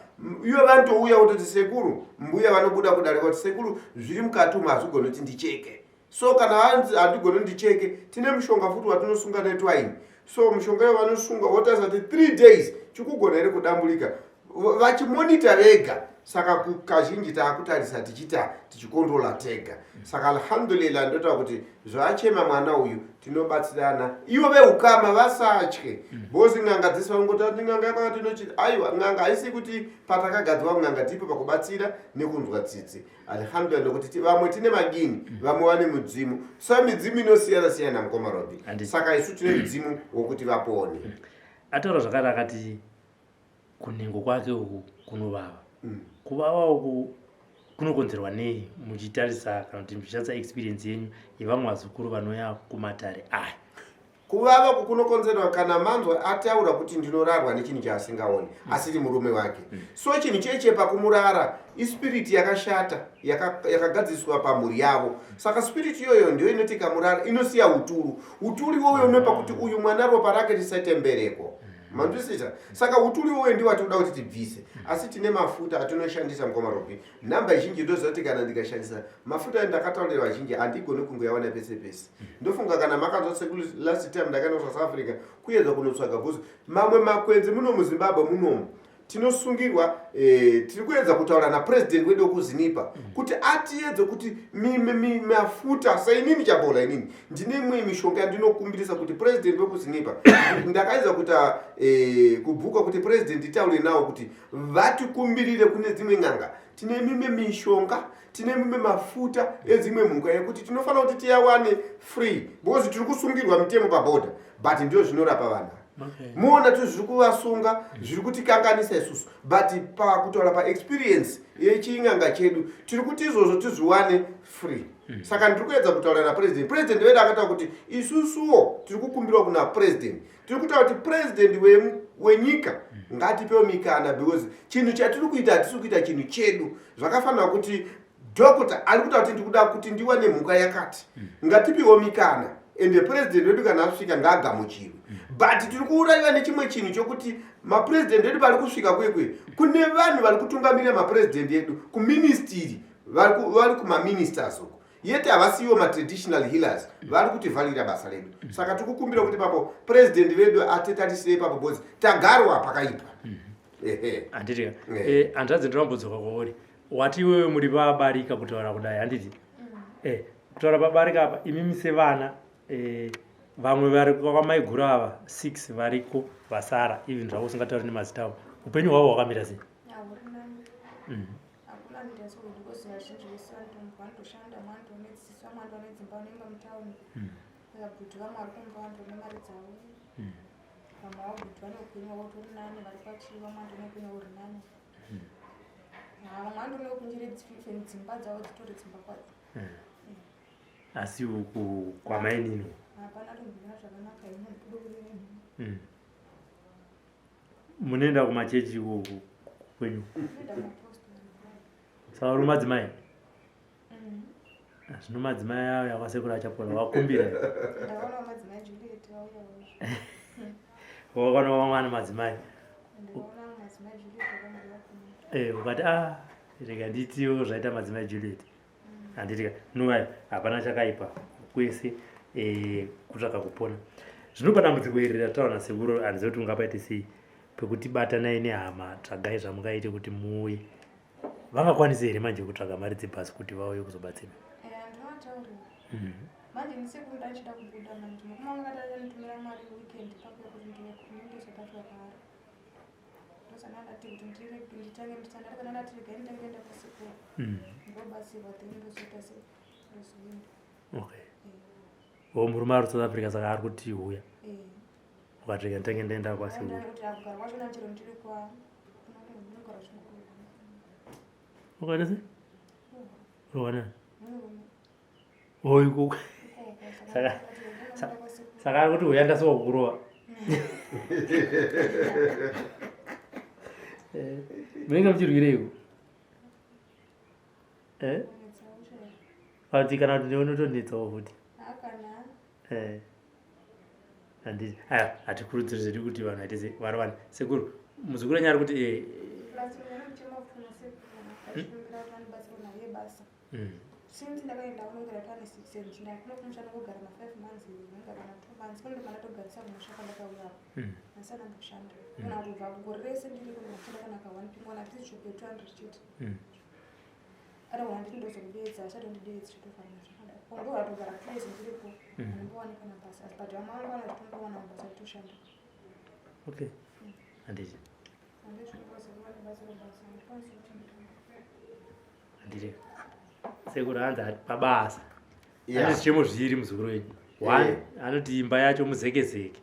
ivo vanotouya kutoti sekuru, mbuya vanobuda kudare kuti sekuru, zviri mukati umu hazvigoni kuti ndicheke. So kana hanzi handigoni ndicheke, tine mushonga futi watinosunga netwine. So mushonga iyo vanosunga, votarisa kuti 3 days chikugona here kudambulika, vachimonita vega. Saka kazhinji taakutarisa tichiita tichikontrola tega. Saka alhamdulillah, ndotaura kuti zvaachema mwana uyu, tinobatsirana. Ivo veukama vasatye, because n'anga dzese vanongoti ati n'anga yakakati inochi. Aiwa, n'anga haisi kuti patakagadzwa n'anga tipo pakubatsira nekunzwa tsitsi. Alhamdulillah, nokuti vamwe tine madini, vamwe vane mudzimu. Sa midzimu inosiyana siyana, mukoma Robi. Saka isu tine mudzimu wokuti vapone. Ataura zvakare akati kunhengo kwake uku kunovava. Kuvava uku kunokonzerwa nei, muchitarisa kana kuti muchishandisa experience yenyu yevamwe vazukuru vanouya kumatare aya? Kuvava uku kunokonzerwa kana manzwa ataura kuti ndinorarwa nechinhu chaasingaoni, asiri murume wake. So chinhu cheche pakumurara ispirit yakashata yakagadziswa pamhuri yavo. Saka spirit iyoyo ndiyo inoti ikamurara inosiya uturu. Uturu iwoyo unopa kuti uyu mwana ropa rake risaite mbereko. Manzwisisa? Saka uturu iwoyo ndiwo atinoda kuti tibvise, asi tine mafuta atinoshandisa, mukoma Robi. Nhamba zhinji ndoziva kuti kana ndikashandisa mafuta ayo, ndakataurira vazhinji, handigoni kungoyawana pese pese. Ndofunga kana makanzwa sekuru, last time ndakaenda kuSouth Africa kuedza kunotsvaga bhuzi, mamwe makwenzi muno muZimbabwe munomu tinosungirwa. Tiri kuedza kutaura napurezidendi wedu wekuZINIPA kuti atiedze kuti mafuta sainini Chabola, inini ndine imwe mishonga yandinokumbirisa kuti purezidendi wekuZINIPA, ndakaedza kuita kubhuka kuti purezidendi itaure nawo kuti vatikumbirire kune dzimwe n'anga. Tine mimwe mishonga, tine mimwe mafuta edzimwe mhuka yekuti tinofanira kuti tiyawane free, because tiri kusungirwa mitemo pabhodha, but ndio zvinorapa vanhu. Muona tu zviri kuvasunga, zviri kutikanganisa isusu, but pakutaura paexperience yeching'anga chedu, tiri kuti izvozvo tizviwane free. Saka ndiri kuedza kutaura napurezidendi. Purezidendi wedu akataura kuti isusuwo tiri kukumbirwa kuna purezidendi. Tiri kutaura kuti purezidendi wenyika ngatipewo mikana, because chinhu chatiri kuita, hatisi kuita chinhu chedu. Zvakafanira kuti dhokota ari kutaura kuti ndikuda kuti ndiwane mhuka yakati, ngatipiwo mikana. Ende purezidendi wedu kana asvika ngaagamuchirwe. But tiri kuurayiwa nechimwe chinhu chokuti mapurezidendi edu vari kusvika kwekwe, kune vanhu vari kutungamirira mapurezidendi edu kuministry. Vari kumaministers uko, yete havasiwo matraditional healers vari kutivharira basa redu. Saka tikukumbira kuti papo president vedu atitarisire ipapo, because tagarwa pakaipa. Ehe. Handiti? Eh. Hanzvadzi, ndinombodzoka kwauri. Wati iwewe muri vabarika kutaura kudai, handiti? Kutaura pabarika apa, imimi sevana, vamwe vari kwamaiguru ava 6 variko vasara, even zvavo usingatauri nemazita avo, upenyu hwavo hwakamira sei? Hauri nani. Hakuna anoita sekuti, because vazhinji vese vanotoshanda, vamwe vanotonedzidziswa, vamwe vanotone dzimba, vanoimba mutauni. Vabhuti vamwe vari kumba vanotone mari dzavo. Vamwe vabhuti vane upenyu hwavo utori nani, vari kwachii, vamwe vanotone upenyu huri nani. Ha, vamwe vanotone kunjire dzimba dzavo dzitori dzimba kwadzo. Asi uku kwamainini? Hapana tombona zvakanaka ino. Munoenda kumachechi uku kwenyu? Kunoenda kumapostori. Saka uri madzimai? Zvino madzimai ayo yakasekura achapola wakumbira? Ndakaona madzimai Juliet vauyawo. Wakaona vamwe vane madzimai? Ndakaona madzimai Juliet vakambovakumira. Ukati a rega nditiwo zvaita madzimai Juliet, handiti? Nuwayo hapana chakaipa kwese, kutsvaka kupona. Zvino padambudziko iri rataura nasekuru, handizivi kuti ungapaite sei pekuti batanai nehama, tsvagai zvamungaite kuti muuye. Vangakwanise here manje kutsvaga mari dzebhasi kuti vauye kuzobatsira? Ndinoataurira. Manje ndisekuru ndachida kubuda manje mukoma vakati achanditumira mari weekend papo yekuti ndiende South Africa kwaari. Ndosana ndati kuti nditange nditanga kana ndati regai nditange enda kwasekuru, ndobatsirwa, then ndozoita se ndozoenda. Okay, o murume ari South Africa, saka ari kuti huya. Ukati rega nditange ndaenda kwasekuru. Kuti akugara kwachona chero ndiri kwa ndinogara chinguru. Ukaita sei? Rowana Murume. oiko? Ikoko. Saka ari kuti huya ndasiwa kukurova. Munenge muchirwireiko? Kuti kana kuti unotonetsawo futi? Hakana. Handiti aya hatikurudziri zvedu kuti vanhu vaite sei, varovane. Sekuru, muzukuru enyu ari kuti Plus ndinochema kufuna sekuru achikumbira kuti andibatsire naye basa. Since ndakaenda unongera tane 6 years, ndakuno kumusha ndongogara ma5 months, nongara na 2 months kuno, ndopandatogarisa kumusha kwandakauya apo. Handisana mboshanda kana kutobva gore rese ndiri kuno ndashanda kana ka one pingwana tiri chupe 200 chete. Anogona nditi ndozokudedza, achatondidedzi, chitofanira zvakadai ndo atogara 2 years ndiripo. Andimbowane kana basa, but vamwe vangu vanozitombowana mabasa achitoshanda. Okay, handiti? Handizvinobatsira basa, handikwanisi kuti Handiti sekuru, hanzi ati pabasa ane zvichemo zviri muzukuru wenyu. One, anoti imba yacho muzekezeke.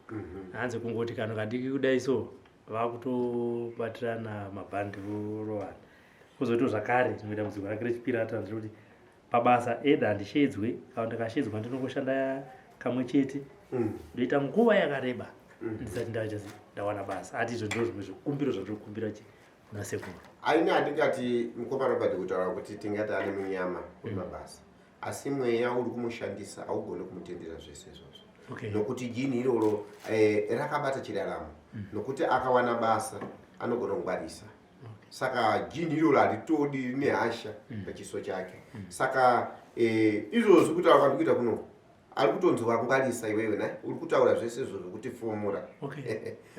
Hanzi kungoti kanhu kadiki kudai so, vakutobatirana mabhandi vorovana. Kuzoitawo zvakare zvinoita muzukuru rake rechipiri ataura kuti pabasa eda handishedzwe, kana ndikashedzwa ndinongoshanda kamwe chete, ndoita nguva yakareba ndisati ndaita ndawana basa. Ati izvo ndo zvimwe zvikumbiro zvatinokumbira chi kuna sekuru. Aini handingati mukoma Robert kutaura kuti tingati ane munyama wemabasa, asi mweya uri kumushandisa haugoni kumutendera zvese izvozvo. Nokuti jini iroro rakabata chiraramo, nokuti akawana basa anogona kungwarisa. Saka jini iroro haritodi, rine hasha pachiso chake. Saka izvozvi kutaura kwandikuita kuno, ari kutonzi wangwarisa iwewe na uri kutaura zvese izvozvo kuti fomura.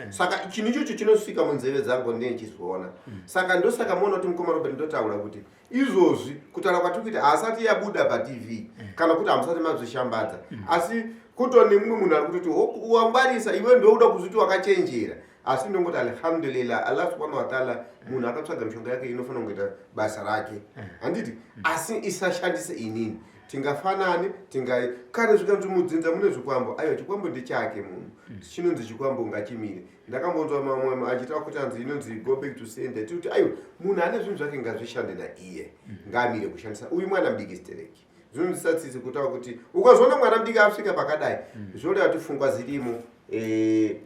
Saka chinhu ichocho chinosvika munzeve dzangu ndechizviona. Saka ndosaka muona kuti mukoma Robert ndotaura kuti izvozvi kutaura kwatiri kuita haasati yabuda paTV, kana kuti hamusati mazvishambadza, asi kutone mumwe munhu ari kutoti, "Wangwarisa iwe, ndouda kuzviti wakachenjera." Asi ndongoti alhamdulillah, Allah subhanahu wataala, munhu akatsvaga mishonga yake inofanira kungoita basa rake, handiti? Asi isashandise inini. Tingafanane tingai kare zvikanzi mudzinza mune zvikwambo, aiwa, chikwambo ndechake munhu. Chinonzi chikwambo ngachimire. Ndakambonzwa mamwe achitaura kuti anzi inonzi go back to sender. Tiri kuti aiwa, munhu ane zvinhu zvake ngazvishande naiye, ngaamire kushandisa uyu mwana mudiki stereki. Zvinondisatsitsi kutaura kuti ukazoona mwana mudiki asvika pakadai, zvoreva kuti pfungwa dzirimo.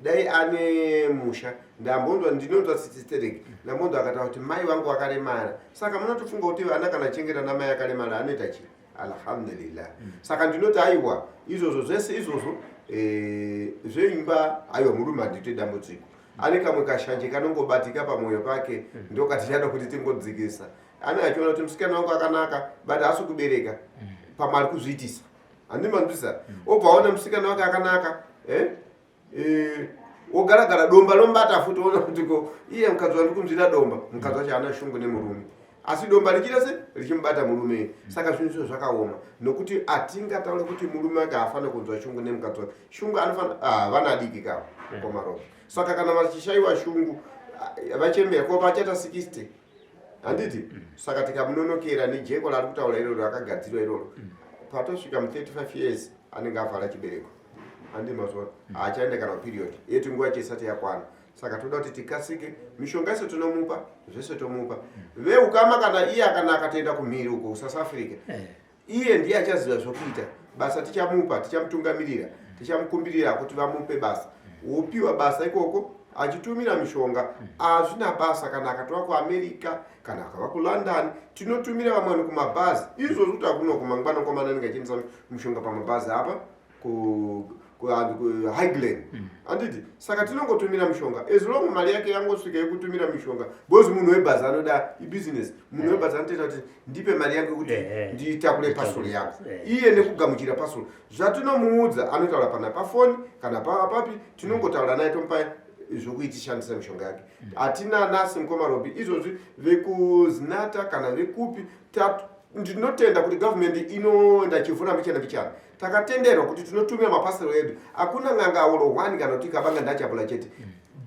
Dai ane musha. Ndambonzwa, ndinonzwa tsitsi stereki. Ndambonzwa akataura kuti mai vangu vakaremara, saka munotofunga kuti vana kana chengeta namai akaremara anoita chii? Alhamdulillah. Saka ndinoti aiwa, izvozvo zvese izvozvo, zveimba, aiwa, murume handite dambudziko. Ane kamwe kashanje kanongobatika pamwoyo pake, ndokatichada kuti tingodzikisa. Ane achiona kuti musikana wangu akanaka, but haasi kubereka, pamwe ari kuzviitisa, handimanzwisa. Obva aona musikana wake akanaka, eh? Wogaragara domba lombata futi, ona kuti ko iye mukadzi wandi kunzwira domba. Mukadzi wacho haana shungu nemurume, asi domba richiita se richimubata murume. Saka zvinhu izvo zvakaoma, nokuti hatingataure kuti murume wake haafaniri kunzwa shungu nemukadzi wake. Shungu anofanira, ah, vana adiki kavo komaropa. Saka kana vachishayiwa shungu, ah, vachembera ko vachaita 60, handiti? Saka tikamunonokera nejeko rari kutaura iroro rakagadzirwa iroro, patosvika mu35 years anenge avhara chibereko, handi mazuva haachaenda kana period yeti, nguva yacho isati yakwana. Saka toda kuti tikasike mishonga ise tinomupa zvese, tomupa veukama. Kana iye akanaka, toenda kumhiri uko kuSouth Africa. Iye ndiye achaziva zvokuita. Basa tichamupa, tichamutungamirira, tichamukumbirira kuti vamupe basa. Wopiwa basa ikoko achitumira mishonga, hazvina basa kana akatova kuAmerica, kana akava kuLondon. Tinotumira vamwe vanhu kumabhazi izvozvo, kuti akunoko mangwana komana anenge achiendesa mushonga pamabhazi apa kuHighglen, handiti? Saka tinongotumira mishonga as long mari yake yangosvika yekutumira mishonga, because munhu webhazi anoda ibhizinesi. Munhu webhazi anotoita kuti ndipe mari yangu yekuti nditakure parcel yako. Iye nekugamuchira parcel, zvatinomuudza anotaura pana pafoni kana papi, tinongotaura naye, tomupa zvokuiti shandisa mishonga yake. Hatina nasi mukoma Robi izvozvi vekuZinatha kana vekupi. Ndinotenda kuti gavhumendi inoenda chivhura mbichana mbichana. Takatenderwa kuti tinotumira maparcel edu. Hakuna n'anga olo one kana kuti kabanga ndachapula chete.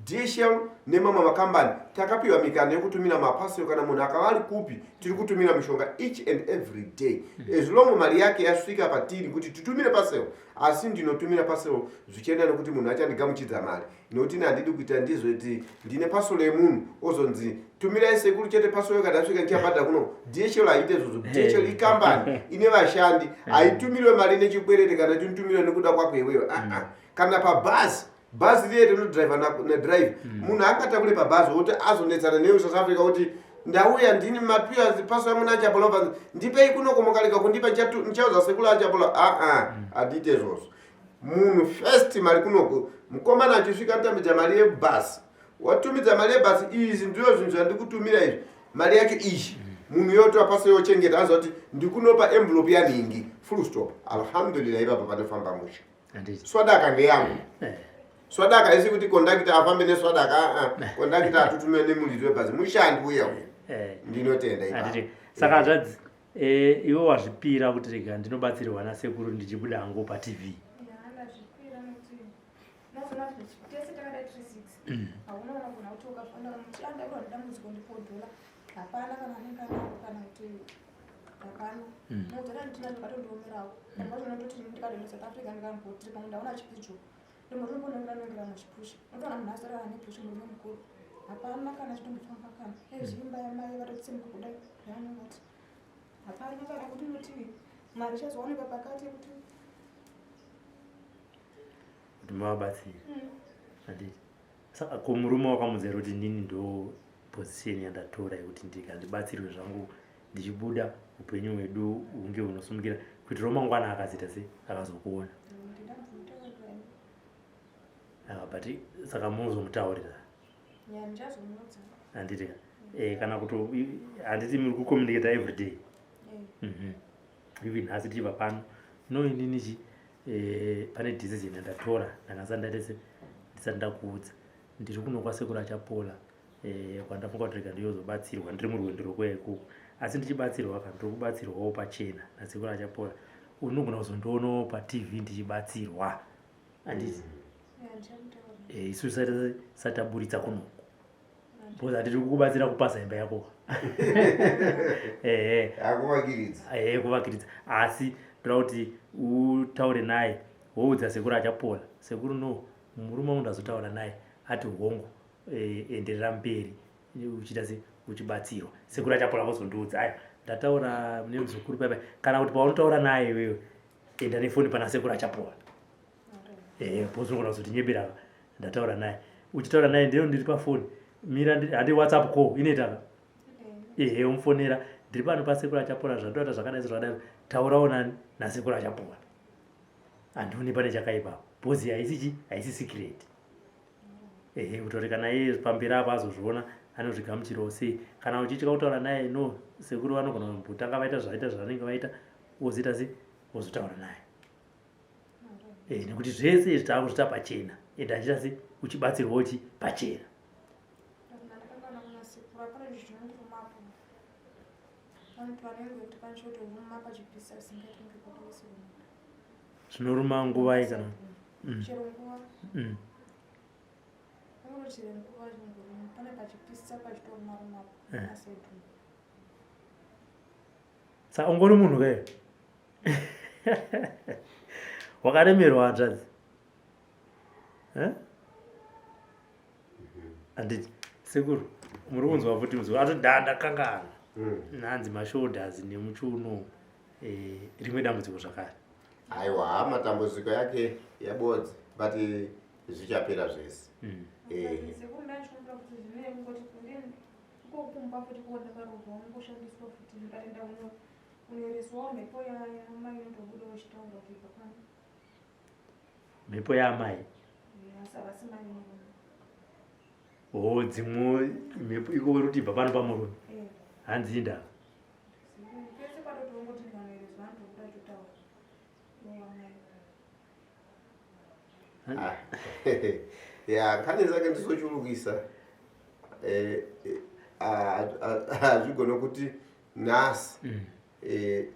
DHL nemamwe makambani takapiwa mikana yekutumira maparcel. Kana munhu akava ari kupi, tiri kutumira mishonga each and every day, as long mari yake yasvika patiri kuti titumire parcel. Asi ndinotumira parcel zvichienda nekuti munhu achandigamuchidza mari, nokuti ini handidi kuita ndizvoti ndine parcel yemunhu, ozonzi tumirai sekuru chete parcel, kana asvika ndichabhadhara kuno. DHL haiite izvozvo. DHL ikambani ine vashandi, haitumirwe mari nechikwerete kana tinotumira nekuda kwako iwewe. Ah, ah. Kana pabhazi, bhazi riye rinodhiraivha nadrive, munhu angatakure pabhazi wokuti azonetsana newe South Africa kuti ndauya ndini mapiwa parcel yangu naChapola, ndipei kunoko, mukarega kundipa ndichauza sekuru aChapola. Aa, handiite izvozvo. Munhu first mari kunoko, mukomana achisvika anotambidza mari yebhasi. Watumidza mari yebhasi, izvi ndizvo zvinhu zvandikutumira izvi, mari yacho izvi. Munhu yotora parcel yochengeta, anoziva kuti ndikunopa envelope yanhingi, full stop. Alhamdulillah, ipapo panofamba musha. Swadaka ndeyangu. Swadaka isi kuti kondakita afambe neswadaka. Aa, kondakita atutume nemuridzi webhazi, mushandi uya uya. Ndinotenda ipapo. Handiti. Saka hanzvadzi, iwe wazvipira kuti rega ndinobatsirwa nasekuru ndichibuda hangu paTV? Ndazvipira nekuti unozoona kuti tese takadai tiri six, hauna unogona kuti ukafona muti andaura dambudziko, ndipo dhola hapana kana anenge anaro kana kuti hapana. Nodhora ndina zvakatondiomerawo. Pamwe pacho unototi ndikatoenda South Africa, ndikambotiri pamwe ndaona chipicho, ndombotombonongera nongera muchipusha, unotoona munhu azorara nepusha, murume mukuru, hapana kana chitombofamba, kana ezvimba yamai vatotsemuka kudai yaanongati hapana kana kuti unoti mari ichazoonekwa pakati yekuti kuti mavabatsire, handiti? Saka ko murume wakamudzera kuti ndini ndo position yandatora yekuti ndikandibatsirwe zvangu ndichibuda, upenyu hwedu hunge hunosumukira, kuitirawo mangwana akazoita se akazokuona? Ndingambotaura. Ah, but saka muzomutaurira? Ya, ndichazomuudza. Handiti? Kana kuti handiti muri kucommunicata every day? Even nhasi tichibva pano, no, inini chi pane decision yandatora, ndanga ndaite ndisati ndakuudza. Ndiri kuno kwasekuru Achapola, kwandafunga kuti rega ndiyozobatsirwa. Ndiri murwendo rwokuya ikoko, asi ndichibatsirwa ka, ndiri kubatsirwawo pachena nasekuru Achapola. Unogona kuzondionawo paTV ndichibatsirwa, handiti? Ya, ndichamutaurira. Isu sati taburitsa kunoku, because hatiri kukubatsira kupasa imba yako, ehe. Akuvakiridza. Ehe, kuvakiridza. Asi ndoda kuti utaure naye, woudza sekuru Achapola, sekuru, no, murume wangu ndazotaura naye, ati hongu, enderera mberi uchiita se uchibatsirwa. Sekuru Achapola vozondiudza, ayo ndataura nemuzukuru paipai. Kana kuti paunotaura naye iwewe, enda nefoni pana sekuru Achapola. Ehe, because unogona kuzotinyebera ndataura naye. Uchitaura naye, ndiro ndiri pafoni, mira, handi WhatsApp call inoita ka? Ehe, umufonera, ndiri pano pasekuru Achapola, zvandoita zvakadai, zvakadai, taurawo nani nasekuru Achapola. Handioni pane chakaipa, because haisi chi haisi secret. Ehe, kutoti kana iye pamberi apo azozviona anozvigamuchirawo sei. Kana uchitya kutaura naye, no, sekuru vanogona kumbotanga vaita zvaita zvavanenge vaita, wozoita sei, wozotaura naye. Eh, nekuti zvese izvi taakuzviita pachena, ende achiita sei, uchibatsirwa uchi pachena. Zvinoruma nguvai kana? Chero nguva. Chero nguva zvinongoruma. Pane pachipisa pachitoruma ruma masedu. Saka ungori munhu kayo. Wakaremerwa hanzvadzi. Eh? Handiti sekuru muri kunzwa futi muzukuru atoti ndakangana. Nanzi mashoulders nemuchiuno rimwe dambudziko zvakare. Aiwa, matambudziko yake yabodzi, but zvichapera zvese. Mhepo yaamai. Oh, dzimwe mhepo iko kuti ibva pano pamurume. Hanzi indava. Ya, nkhani zake ndizochulukisa. Hazvigone kuti nhasi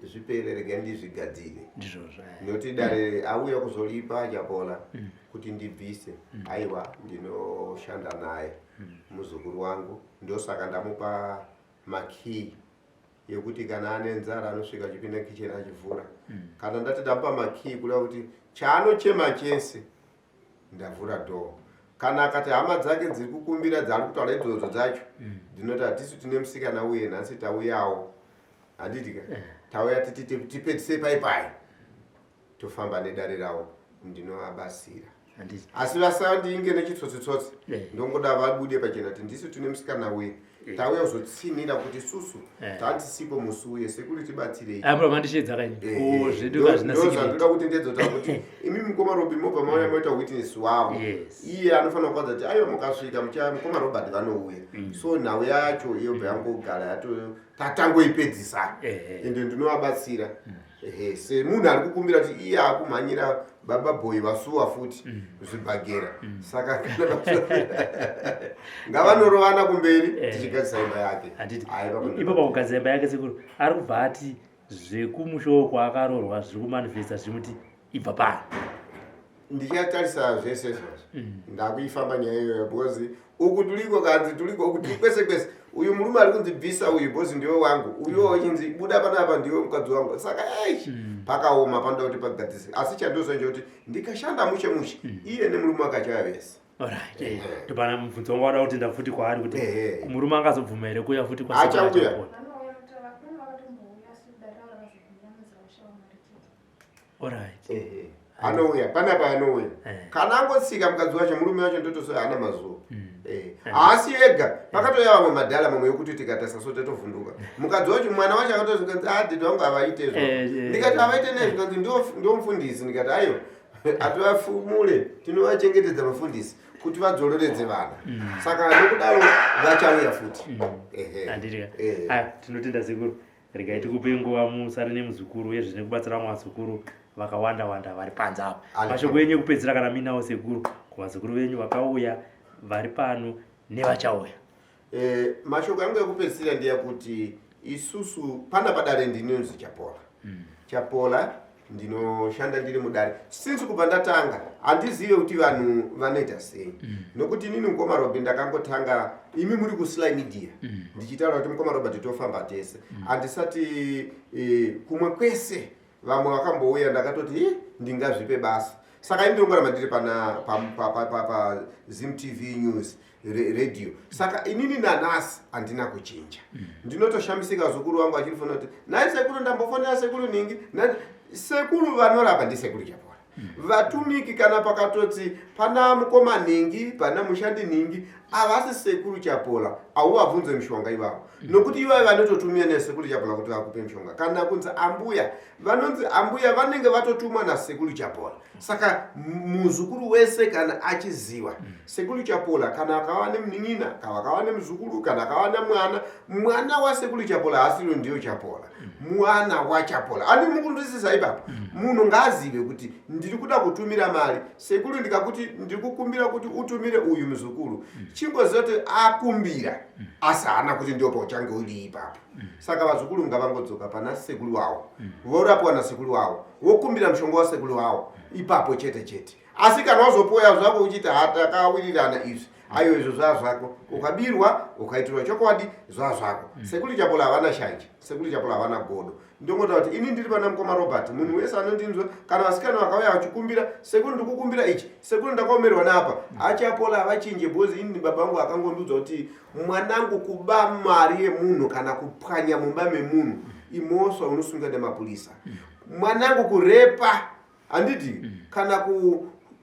zvipere, rega ndizvigadzire. Ndizvozvo. Nekuti dare auya kuzolipa Chapola kuti ndibvise. Aiwa, ndinoshanda naye muzukuru wangu, ndosaka ndamupa makii yekuti kana ane nzara anosvika achipinda kitchen achivhura. Kana ndati ndamupa makii kureva kuti chaanochema chese ndavhura door. Kana akati hama dzake dziri kukumbira dzaari kutaura idzodzo dzacho, ndinoti hatisi tine musikana uye nhasi tauyawo, handiti ka, tauya titi tipedzise pai pai, tofamba nedare ravo, ndinovabatsira. Asi vasandinge nechitsotsitsotsi, ndongoda vabude pachena kuti ndisu tine musikana uye tauya kuzotsinira kuti susu tandisipo musi uye, sekuru tibatsirei. Amura mandishedza kaini. Ko zvedu kazvina secret. Ndozvandoda kuti ndedzotaura kuti imi mukoma Robi mobva mauya moita witness wavo. Iye anofanira kuadza kuti aiwa, mukasvika mukoma Robert vanouya. So nhau yacho iyobva yangogara tatangoipedzisa. Ende ndinovabatsira. Ehe, semunhu ari kukumbira kuti iye akumhanyira baba boy vasuwa futi kuzvibhagera, saka ngavanorovana kumberi tichigadzisa imba yake. Handiti ipo pakugadzira imba yake, sekuru ari kubva ati zvekumushowo kwaakaroorwa zviri kumanifesta zvichimuti ibva pano. Ndichatarisa zvese izvozvo, ndakuifamba nyaya iyoyo, because uku tuliko kanzi tuliko uku tiri kwese kwese. Uyu murume ari kunzi bvisa uyu because ndiwe wangu, uyuwo uchinzi buda panapa ndiwe mukadzi wangu, saka ei, pakaoma, panoda kuti pagadzise. Asi chandozoenja kuti ndikashanda mushe mushe, iye nemurume akachaya vese. Alright, ndopana mubvunzo wangu wada kuti ndafuti kwaari kuti murume angazobvuma here kuuya futi? Achauya. Kwasekuru? Alright. Ehe. Anouya panapa, anouya. Kana angotsika mukadzi wacho, murume wacho ndotoso haana mazuva. Haasi ega, pakatouya vamwe madhara mamwe ekuti tikatarisa so tatovhunduka. Mukadzi wacho, mwana wacho akatozvikanzi, "Ah, dhedhi wangu havaite izvo." Ndikati, "Havaite nezvi?" Kanzi, "Ndomufundisi." Ndikati, "Aiwa, hativafumule, tinovachengetedza vafundisi kuti vadzororedze vana." Saka nokudaro vachauya futi. Ehe. Handiti aya, tinotenda sekuru. Regai tikupe nguva musare nemuzukuru, uyezve nekubatsira vamwe vazukuru vakawanda wanda vari panze apa. Mashoko enyu ekupedzisira kana minawo sekuru, kuvazukuru venyu vakauya vari pano nevachauya. Mashoko angu ekupedzisira ndeyekuti isusu pana padare ndinonzi Chapola. Chapola, ndinoshanda ndiri mudare since kubva ndatanga. Handizive kuti vanhu vanoita sei, nokuti inini mukoma Robi ndakangotanga imi muri kuSly Media, ndichitaura kuti mukoma Robert tofamba tese. Handisati kumwe kwese vamwe vakambouya, ndakatoti, "Ih, ndingazvipe basa." Saka ini ndinongoramba ndiri pana pa Zim TV News Radio. Saka inini nanhasi handina kuchinja. Ndinotoshamisika zukuru wangu achinifonera kuti, "Nhai sekuru, ndambofonera sekuru ningi." Sekuru vanorapa ndisekuru Chapola. Vatumiki kana pakatoti pana mukoma ningi, pana mushandi ningi, havasi sekuru Chapola. Hauvabvunze mishonga ivavo, nokuti ivavo vanototumia nesekuru Chapola kuti vakupe mishonga. Kana kunzi ambuya, vanonzi ambuya vanenge vatotumwa nasekuru Chapola. Saka muzukuru wese kana achiziva sekuru Chapola, kana akava nemunin'ina, kana akava nemuzukuru, kana akava nemwana, mwana wasekuru Chapola haasiro ndiyo Chapola, mwana waChapola. Andi mukunzwisisa ipapo? Munhu ngaazive kuti ndiri kuda kutumira mari sekuru, ndikakuti ndiri kukumbira kuti utumire uyu muzukuru, chingoziva kuti akumbira, asi haana kuti ndio pauchange uri ipapo. Saka vazukuru ngavangodzoka pana sekuru wavo, vorapwa nasekuru wavo, wokumbira mushonga wasekuru wavo ipapo chete chete. Asi kana wazopoya zvako uchiti hatakawirirana izvi, ayo izvo zvaa zvako. Ukabirwa, ukaitirwa chokwadi, zvaa zvako. Sekuru Chapola havana shanje, sekuru Chapola havana godo. Ndongotaura kuti ini ndiri pana mukoma Robert. Munhu wese anondinzwa, kana vasikana vakauya vachikumbira, "Sekuru, ndikukumbira ichi, sekuru, ndakaomerwa naapa," aChapola havachinje, because ini baba vangu akangondiudza kuti, "Mwanangu, kuba mari yemunhu kana kupwanya mumba memunhu imhosva, unosunga nemapurisa. Mwanangu, kurepa, handiti, kana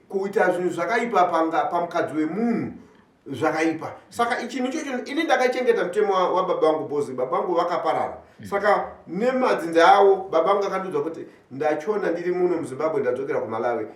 kuita zvinhu zvakaipa pamukadzi wemunhu zvakaipa." Saka chinhu ichocho ini ndakachengeta mutemo wababa vangu, because baba vangu vakaparara. Saka nemadzinza avo, baba vangu akandiudza kuti ndachona ndiri muno muZimbabwe, ndadzokera kuMalawi,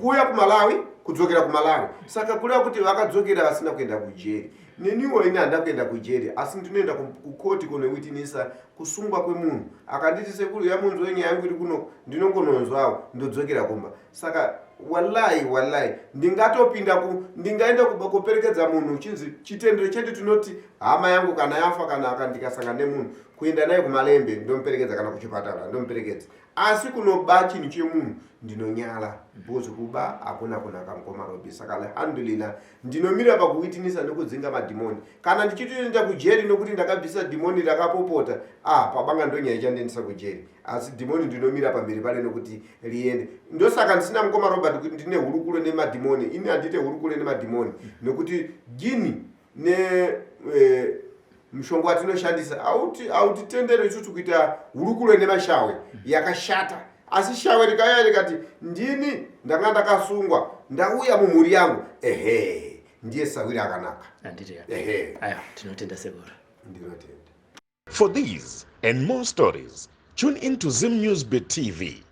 kuuya kuMalawi, kudzokera kuMalawi. Saka kureva kuti vakadzokera vasina kuenda kujeri. Neniwo ini handina kuenda kujeri, asi ndinoenda kukoti kunowitinisa kusungwa kwemunhu. Akanditi, "Sekuru, yamunzwa nyaya yangu iri kuno," ndinongononzwawo, ndodzokera kumba. Saka wallahi, wallahi, ndingatopinda ndingaenda kuperekedza munhu uchinzi chitendero chedu tinoti hama yangu kana yafa, kana ndikasangana nemunhu, kuenda naye kumalembe ndomuperekedza, kana kuchipatara ndomuperekedza. Asi kunoba chinhu chemunhu ndinonyala, because kuba hakuna kunaka, mukoma Robi. Saka alhamdulillah, ndinomira pakuwitinisa nekudzinga madhimoni. Kana ndichitoenda kujeri nokuti ndakabvisa dhimoni rakapopota, ah, pabanga ndonyaya ichandiendesa kujeri, asi dhimoni ndinomira pamberi pare nokuti riende. Ndosaka ndisina, mukoma Robert, kuti ndine hurukuro nemadhimoni. Ini handite hurukuro nemadhimoni, nokuti gini ne mushonga watinoshandisa hautitendere isusu kuita hurukuro nemashawe yakashata. Asi shawe rikauya rikati, "Ndini ndanga ndakasungwa, ndauya mumhuri yangu," ehe, ndiye sawiri akanaka. Handiti? Ehe. Aya, tinotenda sekuru. Ndinotenda. For these and more stories, tune in to Zim News Bit TV.